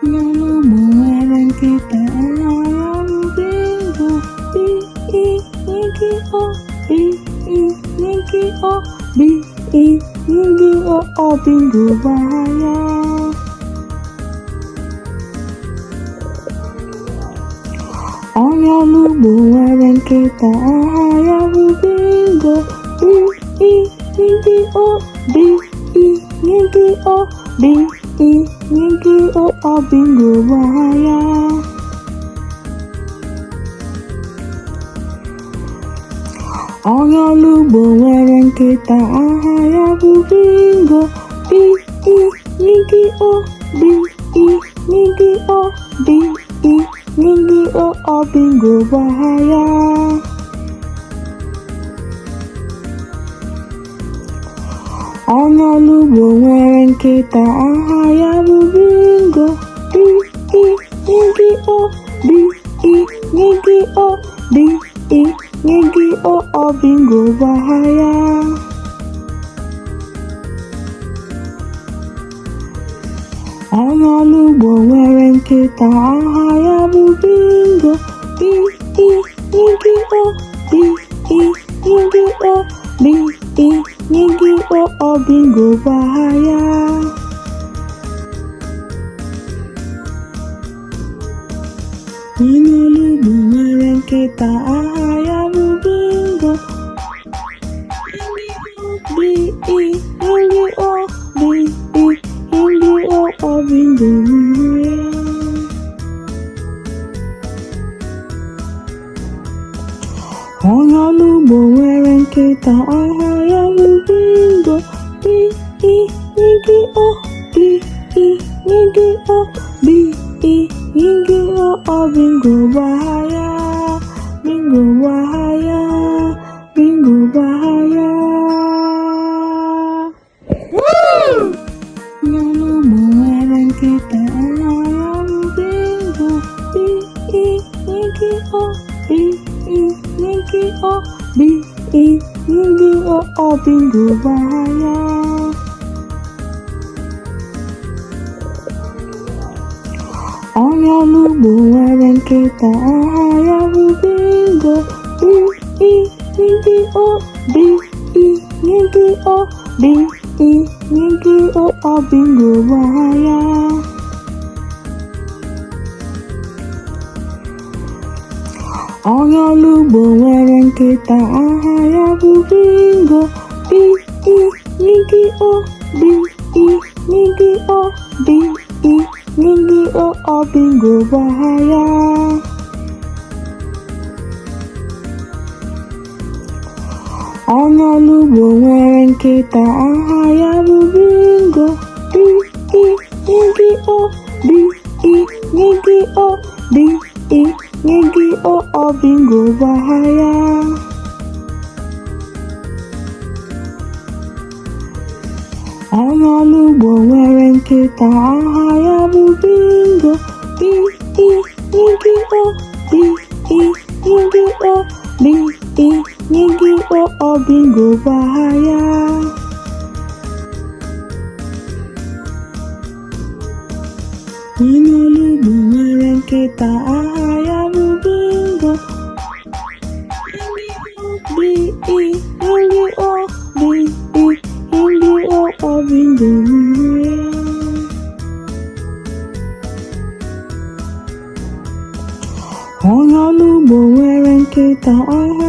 Onye ọrụ ugbo nwere nkịta aha ya bụ Bingo. B I N G O, B I N G O, B I N G O, ọ Bingo bụ aha ya. Onye ọrụ ugbo nwere nkịta aha ya bụ Bingo. B I N G O, B I N G O, B I N G O, ọ Bingo bụ aha ya. Onye ọrụ ugbo nwere nkịta aha ya bụ Bingo. B I N G O, B I N G O, B I N G O, ọ Bingo bụ aha ya. Onye ọrụ ugbo nwere nkịta aha ya bụ Bingo. B I N G O, B I N G O, B I N G O, ọ Bingo bụ aha ya. Onye ọrụ ugbo nwere nkịta aha ya bụ Bingo. B I N G O, B I N G O, B I N G O, ọ Bingo bụ aha ya. Onye ọrụ ugbo nwere nkịta aha ya bụ Bingo. B I N G O, B I N G O, ọ Bingo bụ aha ya. Onye ọrụ ugbo nwere nkịta aha ya bụ Bingo. B I N G O, B I N G O, B I N G O, ọ Bingo bụ aha ya. Bingo bụ aha ya. Bingo bụ aha ya. Onye ọrụ ugbo nwere nkịta aha ya bụ Bingo. B I N G O, B I N G O, B I N G O, ọ Bingo bụ aha ya. Onye ọrụ ugbo nwere nkịta aha ya bụ Bingo. B I N G O, B I N G O, B I N G O, ọ Bingo bụ aha ya. Onye ọrụ ugbo nwere nkịta aha ya bụ Bingo. B I N G O, B I N G O, B I N G O, ọ Bingo bụ aha ya. Onye ọrụ ugbo nwere nkịta aha ya bụ Bingo. B I N G O, B I N G O, B I N G O, ọ Bingo bụ aha ya. Onye ọrụ ugbo nwere nkịta aha ya bụ Bingo. B I N G O, B I N G O, B I N G O, ọ Bingo bụ aha ya. Onye ọrụ ugbo nwere nkịta aha ya bụ Bingo. B I N G O, B I N G O, ọ Bingo bụ aha ya. Onye ọrụ ugbo nwere nkịta aha